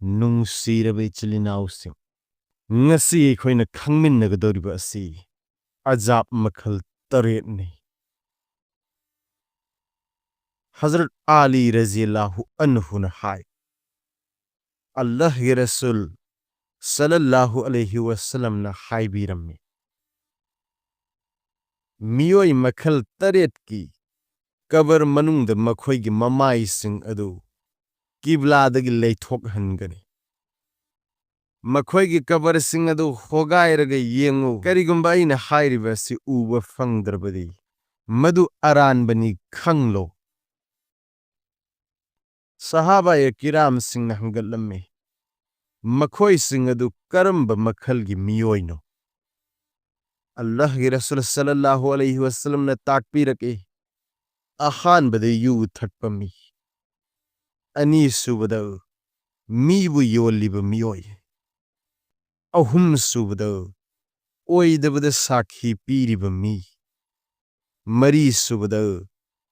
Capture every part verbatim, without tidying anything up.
ꯅꯨꯡꯁꯤꯔꯕ ꯏꯆꯤꯜ ꯏꯅꯥꯎꯁꯤꯡ, ꯉꯁꯤ ꯑꯩꯈꯣꯏꯅ ꯈꯪꯃꯤꯟꯅꯒꯗꯧꯔꯤꯕ ꯑꯁꯤ ꯑꯖꯥꯕ ꯃꯈꯜ ꯇꯔꯦꯠꯅꯤ꯫ ꯍꯖꯔꯠ ꯑꯂꯤ ꯔꯖꯤꯌꯜꯂꯥꯍꯨ ꯑꯟꯍꯨꯅ ꯍꯥꯏ, ꯑꯜꯂꯥꯍꯒꯤ ꯔꯁꯨꯜ ꯁꯜꯂꯜꯂꯥꯍꯨ ꯑꯂꯩꯍꯤ ꯋꯁꯜꯂꯝꯅ ꯍꯥꯏꯕꯤꯔꯝꯃꯤ, ꯃꯤꯑꯣꯏ ꯃꯈꯜ ꯇꯔꯦꯠꯀꯤ ꯀꯕꯔ ꯃꯅꯨꯡꯗ ꯃꯈꯣꯏꯒꯤ ꯃꯃꯥꯏꯁꯤꯡ ꯑꯗꯨ ꯀꯤꯕ꯭ꯂꯥꯗꯒꯤ ꯂꯩꯊꯣꯛꯍꯟꯒꯅꯤ꯫ ꯃꯈꯣꯏꯒꯤ ꯀꯕꯔꯁꯤꯡ ꯑꯗꯨ ꯍꯣꯒꯥꯏꯔꯒ ꯌꯦꯡꯉꯨ꯫ ꯀꯔꯤꯒꯨꯝꯕ ꯑꯩꯅ ꯍꯥꯏꯔꯤꯕ ꯑꯁꯤ ꯎꯕ ꯐꯪꯗ꯭ꯔꯕꯗꯤ, ꯃꯗꯨ ꯑꯔꯥꯟꯕꯅꯤ ꯈꯪꯂꯣ꯫ ꯁꯍꯥꯕꯥꯌꯦ ꯀꯤꯔꯥꯝꯁꯤꯡꯅ ꯍꯪꯒꯠꯂꯝꯃꯤ, ꯃꯈꯣꯏꯁꯤꯡ ꯑꯗꯨ ꯀꯔꯝꯕ ꯃꯈꯜꯒꯤ ꯃꯤꯑꯣꯏꯅꯣ? ꯑꯜꯂꯥꯍꯒꯤ ꯔꯁꯨꯜ ꯁꯜꯂꯜꯂꯥꯍꯨ ꯑꯂꯩꯍꯤ ꯋꯁꯜꯂꯝꯅ ꯇꯥꯛꯄꯤꯔꯛꯏ, ꯑꯍꯥꯟꯕꯗ ꯌꯨ ꯊꯛꯄ ꯃꯤ, ꯑꯅꯤꯁꯨꯕꯗ ꯃꯤꯕꯨ ꯌꯣꯜꯂꯤꯕ ꯃꯤꯑꯣꯏ, ꯑꯍꯨꯝꯁꯨꯕꯗ ꯑꯣꯏꯗꯕꯗ ꯁꯥꯈꯤ ꯄꯤꯔꯤꯕ ꯃꯤ, ꯃꯔꯤꯁꯨꯕꯗ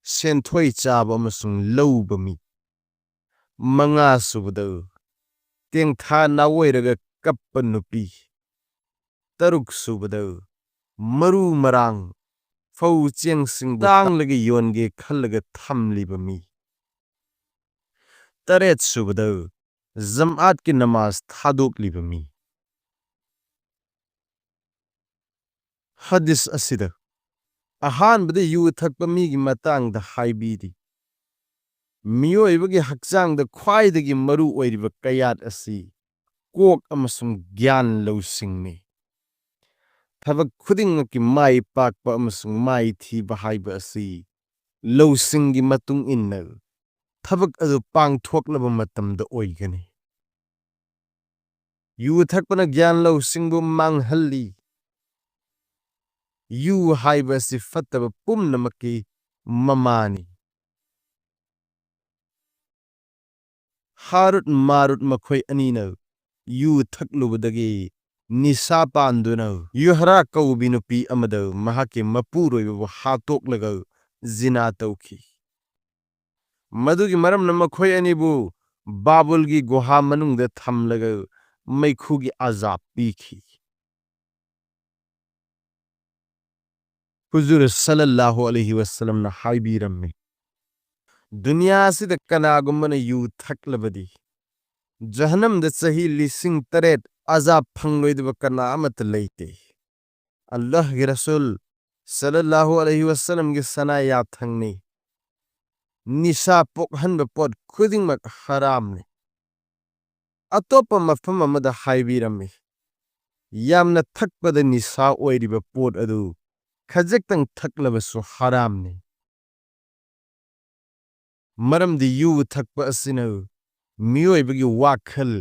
ꯁꯦꯟꯊꯣꯏ ꯆꯥꯕ ꯑꯃꯁꯨꯡ ꯂꯧꯕ ꯃꯤ, ꯃꯉꯥꯁꯨꯕꯗ ꯇꯦꯡꯊꯥ ꯅꯥꯑꯣꯏꯔꯒ ꯀꯞꯄ ꯅꯨꯄꯤ, ꯇꯔꯨꯛꯁꯨꯕꯗ ꯃꯔꯨ ꯃꯔꯥꯡ, ꯐꯧ ꯆꯦꯡꯁꯤꯡꯕꯨ ꯇꯥꯡꯂꯒ ꯌꯣꯟꯒꯦ ꯈꯜꯂꯒ ꯊꯝꯂꯤꯕ ꯃꯤ, ꯇꯔꯦꯠꯁꯨꯕꯗ ꯖꯝꯑꯥꯠꯀꯤ ꯅꯃꯥꯖ ꯊꯥꯗꯣꯛꯂꯤꯕ ꯃꯤ꯫ ꯍꯗꯤꯁ ꯑꯁꯤꯗ ꯑꯍꯥꯟꯕꯗ ꯌꯨ ꯊꯛꯄ ꯃꯤꯒꯤ ꯃꯇꯥꯡꯗ ꯍꯥꯏꯕꯤꯔꯤ, ꯃꯤꯑꯣꯏꯕꯒꯤ ꯍꯛꯆꯥꯡꯗ ꯈ꯭ꯋꯥꯏꯗꯒꯤ ꯃꯔꯨ ꯑꯣꯏꯔꯤꯕ ꯀꯌꯥꯠ ꯑꯁꯤ ꯀꯣꯛ ꯑꯃꯁꯨꯡ ꯒ꯭ꯌꯥꯟ ꯂꯧꯁꯤꯡꯅꯤ꯫ ꯊꯕꯛ ꯈꯨꯗꯤꯡꯃꯛꯀꯤ ꯃꯥꯏ ꯄꯥꯛꯄ ꯑꯃꯁꯨꯡ ꯃꯥꯏ ꯊꯤꯕ ꯍꯥꯏꯕ ꯑꯁꯤ ꯂꯧꯁꯤꯡꯒꯤ ꯃꯇꯨꯡ ꯏꯟꯅ ꯊꯕꯛ ꯑꯗꯨ ꯄꯥꯡꯊꯣꯛꯂꯕ ꯃꯇꯝꯗ ꯑꯣꯏꯒꯅꯤ꯫ ꯌꯨ ꯊꯛꯄꯅ ꯒ꯭ꯌꯥꯟ ꯂꯧꯁꯤꯡꯕꯨ ꯃꯥꯡꯍꯜꯂꯤ꯫ ꯌꯨ ꯍꯥꯏꯕ ꯑꯁꯤ ꯐꯠꯇꯕ ꯄꯨꯝꯅꯃꯛꯀꯤ ꯃꯃꯥꯅꯤ꯫ ꯍꯥꯔꯨꯠ ꯃꯥꯔꯨꯠ ꯃꯈꯣꯏ ꯑꯅꯤꯅ ꯌꯨ ꯊꯛꯂꯨꯕꯗꯒꯤ ꯅꯤꯁꯥ ꯄꯥꯟꯗꯨꯅ ꯌꯨꯍꯔꯥ ꯀꯧꯕꯤ ꯅꯨꯄꯤ ꯑꯃꯗ ꯃꯍꯥꯛꯀꯤ ꯃꯄꯨꯔꯣꯏꯕꯕꯨ ꯍꯥꯠꯇꯣꯛꯂꯒ ꯖꯤꯅꯥ ꯇꯧꯈꯤ꯫ ꯃꯗꯨꯒꯤ ꯃꯔꯝꯅ ꯃꯈꯣꯏ ꯑꯅꯤꯕꯨ ꯕꯥꯕꯨꯜꯒꯤ ꯒꯨꯍꯥ ꯃꯅꯨꯡꯗ ꯊꯝꯂꯒ ꯃꯩꯈꯨꯒꯤ ꯑꯖꯥꯕ ꯄꯤꯈꯤ꯫ ꯍꯨꯖꯨꯔ ꯁꯜꯂꯜꯂꯥꯍꯨ ꯑꯂꯩꯍꯤ ꯋꯁꯜꯂꯝꯅ ꯍꯥꯏꯕꯤꯔꯝꯃꯤ, ꯗꯨꯅꯤꯌꯥ ꯑꯁꯤꯗ ꯀꯅꯥꯒꯨꯝꯕꯅ ꯌꯨ ꯊꯛꯂꯕꯗꯤ, ꯖꯍꯟꯅꯝꯗ ꯆꯍꯤ ꯂꯤꯁꯤꯡ ꯇꯔꯦꯠ ꯑꯖꯥꯕ ꯐꯪꯂꯣꯏꯗꯕ ꯀꯅꯥ ꯑꯃꯠꯇ ꯂꯩꯇꯦ꯫ ꯑꯜꯂꯥꯍꯒꯤ ꯔꯁꯨꯜ ꯁꯜꯂꯜꯂꯥꯍꯨ ꯑꯂꯩꯍꯤ ꯋꯁꯜꯂꯝꯒꯤ ꯁꯅꯥ ꯌꯥꯊꯪꯅꯤ, ꯅꯤꯁꯥ ꯄꯣꯛꯍꯟꯕ ꯄꯣꯠ ꯈꯨꯗꯤꯡꯃꯛ ꯍꯔꯥꯝꯅꯤ꯫ ꯑꯇꯣꯞꯄ ꯃꯐꯝ ꯑꯃꯗ ꯍꯥꯏꯕꯤꯔꯝꯃꯤ, ꯌꯥꯝꯅ ꯊꯛꯄꯗ ꯅꯤꯁꯥ ꯑꯣꯏꯔꯤꯕ ꯄꯣꯠ ꯑꯗꯨ ꯈꯖꯤꯛꯇꯪ ꯊꯛꯂꯕꯁꯨ ꯍꯔꯥꯝꯅꯤ꯫ ꯃꯔꯝꯗꯤ ꯌꯨ ꯊꯛꯄ ꯑꯁꯤꯅ ꯃꯤꯑꯣꯏꯕꯒꯤ ꯋꯥꯈꯜ,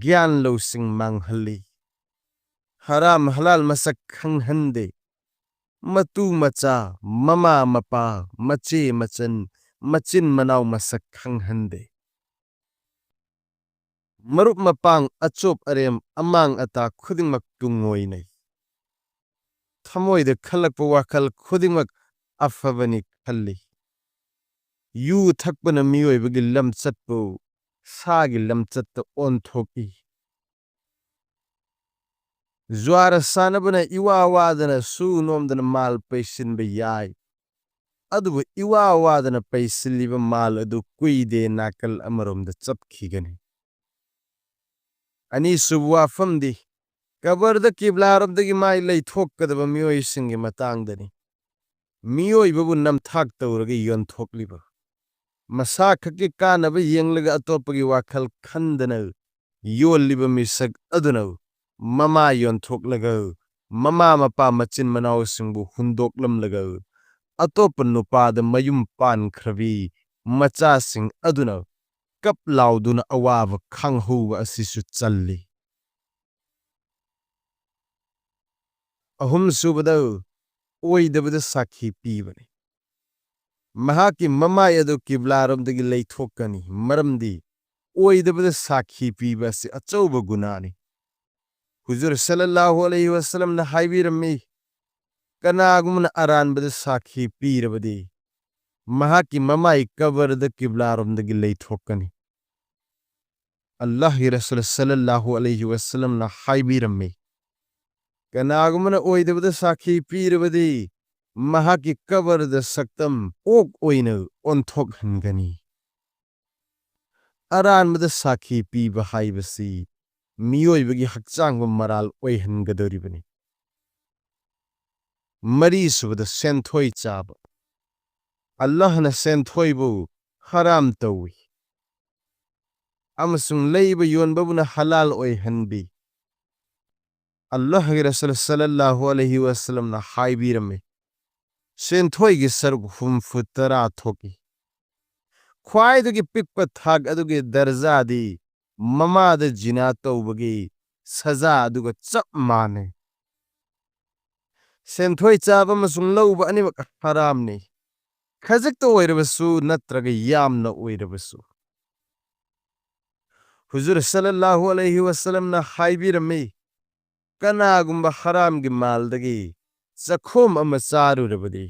ꯒ꯭ꯌꯥꯟ ꯂꯧꯁꯤꯡ ꯃꯥꯡꯍꯜꯂꯤ꯫ ꯍꯔꯥꯝ ꯍꯂꯥꯜ ꯃꯁꯛ ꯈꯪꯍꯟꯗꯦ꯫ ꯃꯇꯨ ꯃꯆꯥ, ꯃꯃꯥ ꯃꯄꯥ, ꯃꯆꯦ ꯃꯆꯟ, ꯃꯆꯤꯟ ꯃꯅꯥꯎ ꯃꯁꯛ ꯈꯪꯍꯟꯗꯦ꯫ ꯃꯔꯨꯞ ꯃꯄꯥꯡ, ꯑꯆꯣꯞ ꯑꯔꯦꯝ, ꯑꯃꯥꯡ ꯑꯇꯥ ꯈꯨꯗꯤꯡꯃꯛ ꯇꯨꯡꯑꯣꯏꯅꯩ꯫ ꯊꯃꯣꯏꯗ ꯈꯜꯂꯛꯄ ꯋꯥꯈꯜ ꯈꯨꯗꯤꯡꯃꯛ ꯑꯐꯕꯅꯤ ꯈꯜꯂꯤ꯫ ꯌꯨ ꯊꯛꯄꯅ ꯃꯤꯑꯣꯏꯕꯒꯤ ꯂꯝꯆꯠꯄꯨ ꯁꯥꯒꯤ ꯂꯝꯆꯠꯇ ꯑꯣꯟꯊꯣꯛꯏ꯫ ꯖꯨꯋꯥꯔ ꯁꯥꯟꯅꯕꯅ ꯏꯋꯥ ꯋꯥꯗꯅ ꯁꯨ ꯅꯣꯝꯗꯅ ꯃꯥꯜ ꯄꯩꯁꯤꯟꯕ ꯌꯥꯏ, ꯑꯗꯨꯕꯨ ꯏꯋꯥ ꯋꯥꯗꯅ ꯄꯩꯁꯤꯜꯂꯤꯕ ꯃꯥꯜ ꯑꯗꯨ ꯀꯨꯏꯗꯦ ꯅꯥꯀꯜ ꯑꯃꯔꯣꯝꯗ ꯆꯠꯈꯤꯒꯅꯤ꯫ ꯑꯅꯤꯁꯨꯕ ꯋꯥꯐꯝꯗꯤ ꯀꯕꯔꯗ ꯀꯤꯕ꯭ꯂꯥꯔꯣꯝꯗꯒꯤ ꯃꯥꯏ ꯂꯩꯊꯣꯛꯀꯗꯕ ꯃꯤꯑꯣꯏꯁꯤꯡꯒꯤ ꯃꯇꯥꯡꯗꯅꯤ꯫ ꯃꯤꯑꯣꯏꯕꯕꯨ ꯅꯝꯊꯥꯛ ꯇꯧꯔꯒ ꯌꯣꯟꯊꯣꯛꯂꯤꯕ, ꯃꯁꯥ ꯈꯛꯀꯤ ꯀꯥꯟꯅꯕ ꯌꯦꯡꯂꯒ ꯑꯇꯣꯞꯄꯒꯤ ꯋꯥꯈꯜ ꯈꯟꯗꯅ ꯌꯣꯜꯂꯤꯕ ꯃꯤꯁꯛ ꯑꯗꯨꯅ ꯃꯃꯥ ꯌꯣꯟꯊꯣꯛꯂꯒ, ꯃꯃꯥ ꯃꯄꯥ ꯃꯆꯤꯟ ꯃꯅꯥꯎꯁꯤꯡꯕꯨ ꯍꯨꯟꯗꯣꯛꯂꯝꯂꯒ, ꯑꯇꯣꯞꯄ ꯅꯨꯄꯥꯗ ꯃꯌꯨꯝ ꯄꯥꯟꯈ꯭ꯔꯕꯤ ꯃꯆꯥꯁꯤꯡ ꯑꯗꯨꯅ ꯀꯞ ꯂꯥꯎꯗꯨꯅ ꯑꯋꯥꯕ ꯈꯥꯡꯍꯧꯕ ꯑꯁꯤꯁꯨ ꯆꯜꯂꯤ꯫ ꯑꯍꯨꯝꯁꯨꯕꯗ, ꯑꯣꯏꯗꯕꯗ ꯁꯥꯈꯤ ꯄꯤꯕꯅꯤ꯫ ꯃꯍꯥꯛꯀꯤ ꯃꯃꯥꯏ ꯑꯗꯨ ꯀꯤꯕ꯭ꯂꯥꯔꯣꯝꯗꯒꯤ ꯂꯩꯊꯣꯛꯀꯅꯤ, ꯃꯔꯝꯗꯤ ꯑꯣꯏꯗꯕꯗ ꯁꯥꯈꯤ ꯄꯤꯕ ꯑꯁꯤ ꯑꯆꯧꯕ ꯒꯨꯅꯥꯅꯤ꯫ ꯍꯨꯖꯨꯔ ꯁꯜꯂꯜꯂꯥꯍꯨ ꯑꯂꯩꯍꯤ ꯋꯁꯜꯂꯝꯅ ꯍꯥꯏꯕꯤꯔꯝꯃꯤ, ꯀꯅꯥꯒꯨꯝꯕꯅ ꯑꯔꯥꯟꯕꯗ ꯁꯥꯈꯤ ꯄꯤꯔꯕꯗꯤ, ꯃꯍꯥꯛꯀꯤ ꯃꯃꯥꯏ ꯀꯕꯔꯗ ꯀꯤꯕ꯭ꯂꯥꯔꯣꯝꯗꯒꯤ ꯂꯩꯊꯣꯛꯀꯅꯤ꯫ ꯑꯜꯂꯥꯍꯒꯤ ꯔꯁꯨꯜ ꯁꯜꯂꯜꯂꯥꯍꯨ ꯑꯂꯩꯍꯤ ꯋꯁꯜꯂꯝꯅ ꯍꯥꯏꯕꯤꯔꯝꯃꯤ, "ꯀꯅꯥꯒꯨꯝꯕꯅ ꯑꯣꯏꯗꯕꯗ ꯁꯥꯈꯤ ꯄꯤꯔꯕꯗꯤ ꯃꯍꯥꯛꯀꯤ ꯀꯕꯔꯗ ꯁꯛꯇꯝ ꯑꯣꯛ ꯑꯣꯏꯅ ꯑꯣꯟꯊꯣꯛꯍꯟꯒꯅꯤ"꯫ ꯑꯔꯥꯟꯕꯗ ꯁꯥꯈꯤ ꯄꯤꯕ ꯍꯥꯏꯕꯁꯤ ꯃꯤꯑꯣꯏꯕꯒꯤ ꯍꯛꯆꯥꯡꯕꯨ ꯃꯔꯥꯜ ꯑꯣꯏꯍꯟꯒꯗꯧꯔꯤꯕꯅꯤ꯫ ꯃꯔꯤꯁꯨꯕꯗ, ꯁꯦꯟꯊꯣꯏ ꯆꯥꯕ꯫ ꯑꯜꯂꯥꯍꯅ ꯁꯦꯟꯊꯣꯏꯕꯨ ꯍꯔꯥꯝ ꯇꯧꯏ ꯑꯃꯁꯨꯡ ꯂꯩꯕ ꯌꯣꯟꯕꯕꯨꯅ ꯍꯂꯥꯜ ꯑꯣꯏꯍꯟꯕꯤ꯫ ꯑꯜꯂꯥꯍꯒꯤ ꯔꯁꯨꯜ ꯁꯜꯂꯜꯂꯥꯍꯨ ꯑꯂꯩꯍꯤ ꯋꯁꯜꯂꯝꯅ ꯍꯥꯏꯕꯤꯔꯝꯃꯤ, ꯁꯦꯟꯊꯣꯏꯒꯤ ꯁꯔꯨꯛ ꯍꯨꯝꯐꯨ ꯇꯔꯥ ꯊꯣꯛꯏ꯫ ꯈ꯭ꯋꯥꯏꯗꯒꯤ ꯄꯤꯛꯄ ꯊꯥꯛ ꯑꯗꯨꯒꯤ ꯗꯔꯖꯥꯗꯤ ꯃꯃꯥꯗ ꯖꯤꯅꯥ ꯇꯧꯕꯒꯤ ꯁꯖꯥ ꯑꯗꯨꯒ ꯆꯞ ꯃꯥꯟꯅꯩ꯫ ꯁꯦꯟꯊꯣꯏ ꯆꯥꯕ ꯑꯃꯁꯨꯡ ꯂꯧꯕ ꯑꯅꯤꯃꯛ ꯍꯔꯥꯝꯅꯤ, ꯈꯖꯤꯛꯇ ꯑꯣꯏꯔꯕꯁꯨ ꯅꯠꯇ꯭ꯔꯒ ꯌꯥꯝꯅ ꯑꯣꯏꯔꯕꯁꯨ꯫ ꯍꯨꯖꯨꯔ ꯁꯜꯂꯜꯂꯥꯍꯨ ꯑꯂꯩꯍꯤ ꯋꯁꯜꯂꯝꯅ ꯍꯥꯏꯕꯤꯔꯝꯃꯤ, ꯀꯅꯥꯒꯨꯝꯕ ꯍꯔꯥꯝꯒꯤ ꯃꯥꯜꯗꯒꯤ ꯆꯈꯣꯝ ꯑꯃ ꯆꯥꯔꯨꯔꯕꯗꯤ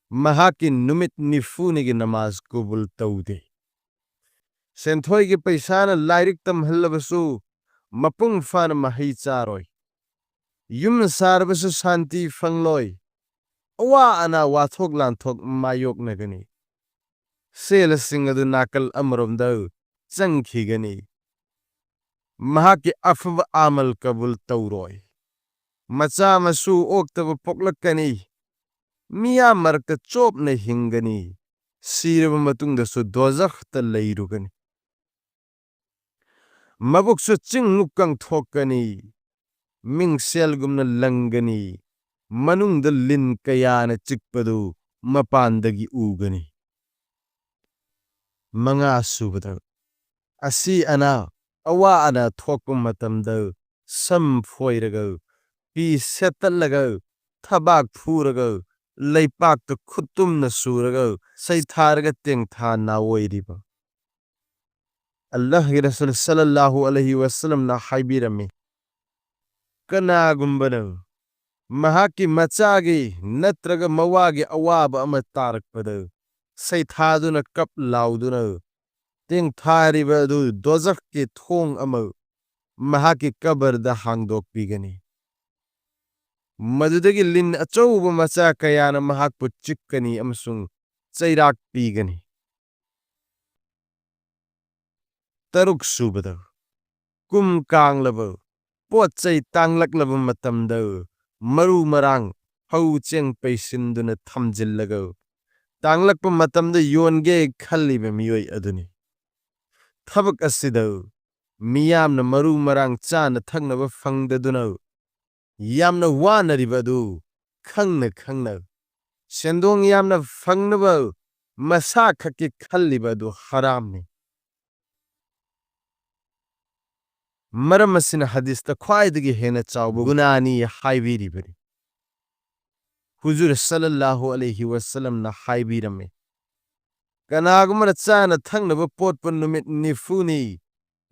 ꯃꯍꯥꯛꯀꯤ ꯅꯨꯃꯤꯠ ꯅꯤꯐꯨꯅꯤꯒꯤ ꯅꯃꯥꯖ ꯀꯕꯨꯜ ꯇꯧꯗꯦ꯫ ꯁꯦꯟꯊꯣꯏꯒꯤ ꯄꯩꯁꯥꯅ ꯂꯥꯏꯔꯤꯛ ꯇꯝꯍꯜꯂꯕꯁꯨ ꯃꯄꯨꯡ ꯐꯥꯅ ꯃꯍꯩ ꯆꯥꯔꯣꯏ꯫ ꯌꯨꯝ ꯁꯥꯔꯕꯁꯨ ꯁꯥꯟꯇꯤ ꯐꯪꯂꯣꯏ꯫ ꯑꯋꯥ ꯑꯅꯥ, ꯋꯥꯊꯣꯛ ꯂꯥꯟꯊꯣꯛ ꯃꯥꯌꯣꯛꯅꯒꯅꯤ꯫ ꯁꯦꯜꯁꯤꯡ ꯑꯗꯨ ꯅꯥꯀꯜ ꯑꯃꯔꯣꯝꯗ ꯆꯪꯈꯤꯒꯅꯤ꯫ ꯃꯍꯥꯛꯀꯤ ꯑꯐꯕ ꯑꯃꯜ ꯀꯕꯨꯜ ꯇꯧꯔꯣꯏ꯫ ꯃꯆꯥ ꯃꯁꯨ ꯑꯣꯛꯇꯕ ꯄꯣꯛꯂꯛꯀꯅꯤ꯫ ꯃꯤꯌꯥꯝ ꯃꯔꯛꯇ ꯆꯣꯞꯅ ꯍꯤꯡꯒꯅꯤ꯫ ꯁꯤꯔꯕ ꯃꯇꯨꯡꯗꯁꯨ ꯗꯣꯖꯈꯇ ꯂꯩꯔꯨꯒꯅꯤ꯫ ꯃꯕꯨꯛꯁꯨ ꯆꯤꯡꯃꯨꯛ ꯀꯪꯊꯣꯛꯀꯅꯤ꯫ ꯃꯤꯡꯁꯦꯜꯒꯨꯝꯅ ꯂꯪꯒꯅꯤ꯫ ꯃꯅꯨꯡꯗ ꯂꯤꯟ ꯀꯌꯥꯅ ꯆꯤꯛꯄꯗꯨ ꯃꯄꯥꯟꯗꯒꯤ ꯎꯒꯅꯤ꯫ ꯃꯉꯥ ꯁꯨꯕꯗ, ꯑꯁꯤ ꯑꯅꯥ, ꯑꯋꯥ ꯑꯅꯥ ꯊꯣꯛꯄ ꯃꯇꯝꯗ ꯁꯝ ꯐꯣꯏꯔꯒ, ꯐꯤ ꯁꯦꯠꯇꯠꯂꯒ, ꯊꯕꯥꯛ ꯐꯨꯔꯒ, ꯂꯩꯄꯥꯛꯇ ꯈꯨꯠꯇꯨꯝꯅ ꯁꯨꯔꯒ, ꯁꯩꯊꯥꯔꯒ ꯇꯦꯡꯊꯥ ꯅꯥꯑꯣꯏꯔꯤꯕ꯫ ꯑꯜꯂꯥꯍꯒꯤ ꯔꯁꯨꯜ ꯁꯜꯂꯜꯂꯥꯍꯨ ꯑꯂꯩꯍꯤ ꯋꯁꯜꯂꯝꯅ ꯍꯥꯏꯕꯤꯔꯝꯃꯤ, ꯀꯅꯥꯒꯨꯝꯕꯅ ꯃꯍꯥꯛꯀꯤ ꯃꯆꯥꯒꯤ ꯅꯠꯇ꯭ꯔꯒ ꯃꯋꯥꯒꯤ ꯑꯋꯥꯕ ꯑꯃ ꯇꯥꯔꯛꯄꯗ ꯁꯩꯊꯥꯗꯨꯅ ꯀꯞ ꯂꯥꯎꯗꯨꯅ ꯇꯦꯡꯊꯥꯔꯤꯕ ꯑꯗꯨ ꯗꯣꯖꯈꯀꯤ ꯊꯣꯡ ꯑꯃ ꯃꯍꯥꯛꯀꯤ ꯀꯕꯔꯗ ꯍꯥꯡꯗꯣꯛꯄꯤꯒꯅꯤ꯫ ꯃꯗꯨꯗꯒꯤ ꯂꯤꯟ ꯑꯆꯧꯕ ꯃꯆꯥ ꯀꯌꯥꯅ ꯃꯍꯥꯛꯄꯨ ꯆꯤꯛꯀꯅꯤ ꯑꯃꯁꯨꯡ ꯆꯩꯔꯥꯛ ꯄꯤꯒꯅꯤ꯫ ꯇꯔꯨꯛ ꯁꯨꯕꯗ, ꯀꯨꯝ ꯀꯥꯡꯂꯕ, ꯄꯣꯠ ꯆꯩ ꯇꯥꯡꯂꯛꯂꯕ ꯃꯇꯝꯗ ꯃꯔꯨ ꯃꯔꯥꯡ, ꯐꯧ ꯆꯦꯡ ꯄꯩꯁꯤꯟꯗꯨꯅ ꯊꯝꯖꯤꯜꯂꯒ ꯇꯥꯡꯂꯛꯄ ꯃꯇꯝꯗ ꯌꯣꯟꯒꯦ ꯈꯜꯂꯤꯕ ꯃꯤꯑꯣꯏ ꯑꯗꯨꯅꯤ꯫ ꯊꯕꯛ ꯑꯁꯤꯗ ꯃꯤꯌꯥꯝꯅ ꯃꯔꯨ ꯃꯔꯥꯡ ꯆꯥꯅ ꯊꯛꯅꯕ ꯐꯪꯗꯗꯨꯅ ꯌꯥꯝꯅ ꯋꯥꯅꯔꯤꯕ ꯑꯗꯨ ꯈꯪꯅ ꯈꯪꯅ ꯁꯦꯟꯗꯣꯡ ꯌꯥꯝꯅ ꯐꯪꯅꯕ ꯃꯁꯥ ꯈꯛꯀꯤ ꯈꯜꯂꯤꯕ ꯑꯗꯨ ꯍꯔꯥꯝꯅꯤ꯫ ꯃꯔꯝ ꯑꯁꯤꯅ ꯍꯗꯤꯁꯇ ꯈ꯭ꯋꯥꯏꯗꯒꯤ ꯍꯦꯟꯅ ꯆꯥꯎꯕ ꯒꯨꯅꯥꯅꯤ ꯍꯥꯏꯕꯤꯔꯤꯕꯅꯤ꯫ ꯍꯨꯖꯨꯔ ꯁꯜꯂꯜꯂꯥꯍꯨ ꯑꯂꯩꯍꯤ ꯋꯁꯜꯂꯝꯅ ꯍꯥꯏꯕꯤꯔꯝꯃꯤ, "ꯀꯅꯥꯒꯨꯝꯕꯅ ꯆꯥꯅ ꯊꯛꯅꯕ ꯄꯣꯠꯄꯨ ꯅꯨꯃꯤꯠ ꯅꯤꯐꯨꯅꯤ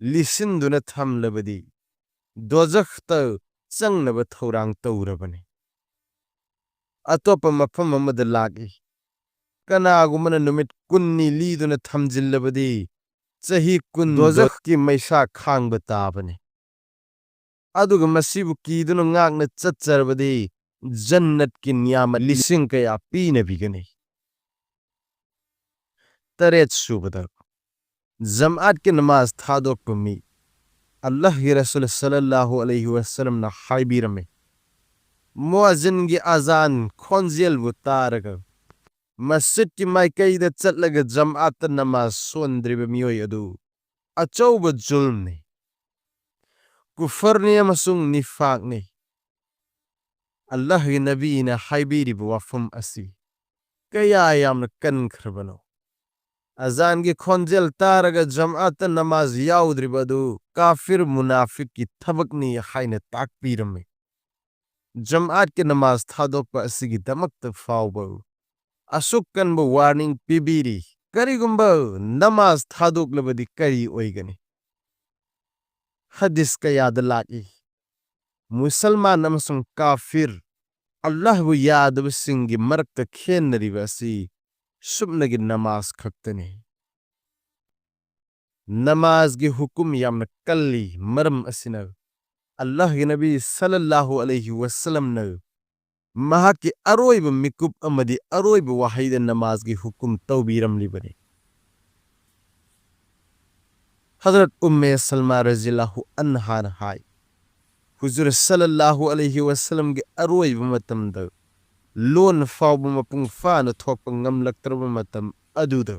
ꯂꯤꯁꯤꯟꯗꯨꯅ ꯊꯝꯂꯕꯗꯤ ꯗꯣꯖꯈꯇ ꯆꯪꯅꯕ ꯊꯧꯔꯥꯡ ꯇꯧꯔꯕꯅꯤ"꯫ ꯑꯇꯣꯞꯄ ꯃꯐꯝ ꯑꯃꯗ ꯂꯥꯛꯏ, "ꯀꯅꯥꯒꯨꯝꯕꯅ ꯅꯨꯃꯤꯠ ꯀꯨꯟꯅꯤ ꯂꯤꯗꯨꯅ ꯊꯝꯖꯤꯜꯂꯕꯗꯤ ꯆꯍꯤ ꯀꯨꯟ ꯗꯣꯖꯈꯀꯤ ꯃꯩꯁꯥ ꯈꯥꯡꯕ ꯇꯥꯕꯅꯤ꯫ ꯑꯗꯨꯒ ꯃꯁꯤꯕꯨ ꯀꯤꯗꯨꯅ ꯉꯥꯛꯅ ꯆꯠꯆꯔꯕꯗꯤ ꯖꯟꯅꯠꯀꯤ ꯅꯤꯌꯥꯃꯠ ꯂꯤꯁꯤꯡ ꯀꯌꯥ ꯄꯤꯅꯕꯤꯒꯅꯤ"꯫ ꯇꯔꯦꯠ ꯁꯨꯕꯗ, ꯖꯃꯥꯠꯀꯤ ꯅꯃꯥꯖ ꯊꯥꯗꯣꯛꯄ ꯃꯤ꯫ ꯑꯜꯂꯥꯍꯒꯤ ꯔꯁꯨꯜ ꯁꯜꯂꯜꯂꯥꯍꯨ ꯑꯂꯩꯍꯤ ꯋꯁꯜꯂꯝꯅ ꯍꯥꯏꯕꯤꯔꯝꯃꯤ, ꯃꯨꯑꯖꯤꯟꯒꯤ ꯑꯖꯥꯟ ꯈꯣꯟꯖꯦꯜꯕꯨ ꯇꯥꯔꯒ ꯃꯁꯖꯤꯗꯀꯤ ꯃꯥꯏꯀꯩꯗ ꯆꯠꯂꯒ ꯖꯃꯥꯠꯇ ꯅꯃꯥꯖ ꯁꯣꯟꯗ꯭ꯔꯤꯕ ꯃꯤꯑꯣꯏ ꯑꯗꯨ ꯑꯆꯧꯕ ꯖꯨꯜꯝꯅꯤ, ꯀꯨꯐꯔꯅꯤ ꯑꯃꯁꯨꯡ ꯅꯤꯐꯥꯛꯅꯤ꯫ ꯑꯜꯂꯥꯍꯒꯤ ꯅꯕꯤꯅ ꯍꯥꯏꯕꯤꯔꯤꯕ ꯋꯥꯐꯝ ꯑꯁꯤ ꯀꯌꯥ ꯌꯥꯝꯅ ꯀꯟꯈ꯭ꯔꯕꯅꯣ! ꯑꯖꯥꯟꯒꯤ ꯈꯣꯟꯖꯦꯜ ꯇꯥꯔꯒ ꯖꯃꯥꯠꯇ ꯅꯃꯥꯖ ꯌꯥꯎꯗ꯭ꯔꯤꯕ ꯑꯗꯨ ꯀꯥꯐꯤꯔ ꯃꯨꯅꯥꯐꯤꯛꯀꯤ ꯊꯕꯛꯅꯤ ꯍꯥꯏꯅ ꯇꯥꯛꯄꯤꯔꯝꯃꯤ꯫ ꯖꯃꯥꯠꯀꯤ ꯅꯃꯥꯖ ꯊꯥꯗꯣꯛꯄ ꯑꯁꯤꯒꯤꯗꯃꯛꯇ ꯐꯥꯎꯕ ꯑꯁꯨꯛ ꯀꯟꯕ ꯋꯥꯔꯅꯤꯡ ꯄꯤꯕꯤꯔꯤ꯫ ꯀꯔꯤꯒꯨꯝꯕ ꯅꯃꯥꯖ ꯊꯥꯗꯣꯛꯂꯕꯗꯤ ꯀꯔꯤ ꯑꯣꯏꯒꯅꯤ? ꯍꯗꯤꯁ ꯀꯌꯥꯗ ꯂꯥꯛꯏ, ꯃꯨꯁꯜꯃꯥꯟ ꯑꯃꯁꯨꯡ ꯀꯥꯐꯤꯔ, ꯑꯜꯂꯥꯍꯕꯨ ꯌꯥꯗꯕꯁꯤꯡꯒꯤ ꯃꯔꯛꯇ ꯈꯦꯟꯅꯔꯤꯕ ꯑꯁꯤ ꯁꯨꯞꯅꯒꯤ ꯅꯃꯥꯖ ꯈꯛꯇꯅꯤ꯫ ꯅꯃꯥꯖꯒꯤ ꯍꯨꯀꯨꯝ ꯌꯥꯝꯅ ꯀꯜꯂꯤ꯫ ꯃꯔꯝ ꯑꯁꯤꯅ, ꯑꯜꯂꯥꯍꯒꯤ ꯅꯕꯤ ꯁꯜꯂꯜꯂꯥꯍꯨ ꯑꯂꯩꯍꯤ ꯋꯁꯜꯂꯝꯅ ꯃꯍꯥꯛꯀꯤ ꯑꯔꯣꯏꯕ ꯃꯤꯀꯨꯞ ꯑꯃꯗꯤ ꯑꯔꯣꯏꯕ ꯋꯥꯍꯩꯗ ꯅꯃꯥꯖꯒꯤ ꯍꯨꯀꯨꯝ ꯇꯧꯕꯤꯔꯝꯂꯤꯕꯅꯤ꯫ ꯍꯖꯔꯠ ꯎꯝꯃꯦ ꯁꯜꯃꯥ ꯔꯖꯤꯌꯜꯂꯥꯍꯨ ꯑꯟꯍꯥꯅ ꯍꯥꯏ, ꯍꯨꯖꯨꯔ ꯁꯜꯂꯜꯂꯥꯍꯨ ꯑꯂꯩꯍꯤ ꯋꯁꯜꯂꯝꯒꯤ ꯑꯔꯣꯏꯕ ꯃꯇꯝꯗ ꯂꯣꯟ ꯐꯥꯎꯕ ꯃꯄꯨꯡ ꯐꯥꯅ ꯊꯣꯛꯄ ꯉꯝꯂꯛꯇ꯭ꯔꯕ ꯃꯇꯝ ꯑꯗꯨꯗ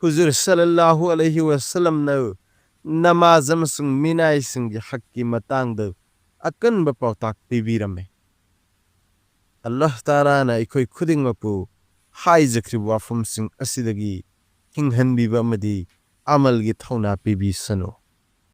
ꯍꯨꯖꯨꯔ ꯁꯜꯂꯜꯂꯥꯍꯨ ꯑꯂꯩꯍꯤ ꯋꯁꯜꯂꯝꯅ ꯅꯃꯥꯖ ꯑꯃꯁꯨꯡ ꯃꯤꯅꯥꯏꯁꯤꯡꯒꯤ ꯍꯛꯀꯤ ꯃꯇꯥꯡꯗ ꯑꯀꯟꯕ ꯄꯥꯎꯇꯥꯛ ꯄꯤꯕꯤꯔꯝꯃꯤ꯫ ꯑꯜꯂꯥꯍ ꯇꯥꯂꯥꯅ ꯑꯩꯈꯣꯏ ꯈꯨꯗꯤꯡꯃꯛꯄꯨ ꯍꯥꯏꯖꯈ꯭ꯔꯤꯕ ꯋꯥꯐꯝꯁꯤꯡ ꯑꯁꯤꯗꯒꯤ ꯍꯤꯡꯍꯟꯕꯤꯕ ꯑꯃꯗꯤ ꯑꯃꯜꯒꯤ ꯊꯧꯅꯥ ꯄꯤꯕꯤꯁꯅꯨ꯫